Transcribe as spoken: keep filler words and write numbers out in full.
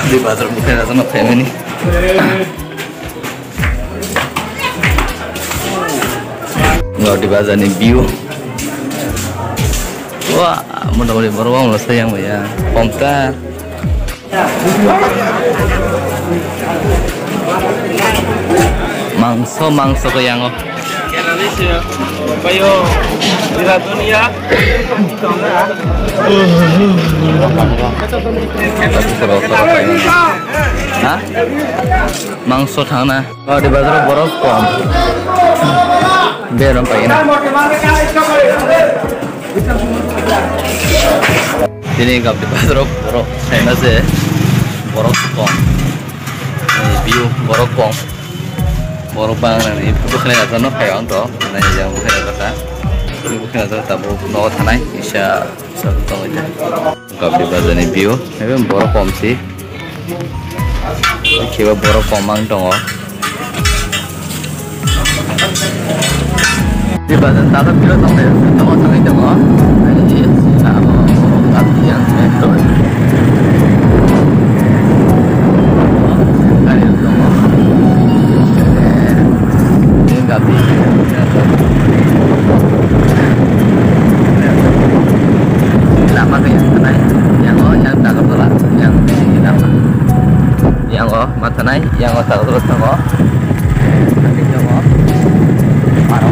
Di bazar bukhai rajano phaimani. Gaudi bazar ni view. Wah, motamoti borok wngla sayang ya. Pomta. Mangso, mangso khe yango. Ha? Mangso thangna. Gaudi bazar borok kom. Berom paina. Tini Gaudi bazar borok saima se borok kom. View borok kom. Borok bang nani bukhai rajano phai on to. Nai jang bukhai rajaka. Bukhai rajaka tabuk nogo thanai. Isa, isa tongoi. Gaudi bazar ni view. Ebe borok kom si. Khe borok kom ang tongo. Di bazar talo bilo tong de, tamo tangwi tongo. Ai, amo, amo, amo, yang metro. Gari tongo. Ini gabi. Lama ke yang kenai, yang, oh, yang tak kebelah, yang ini lama. Yang, oh, Mathanai, yang o tak terus tongo. Tangwi tongo. Aro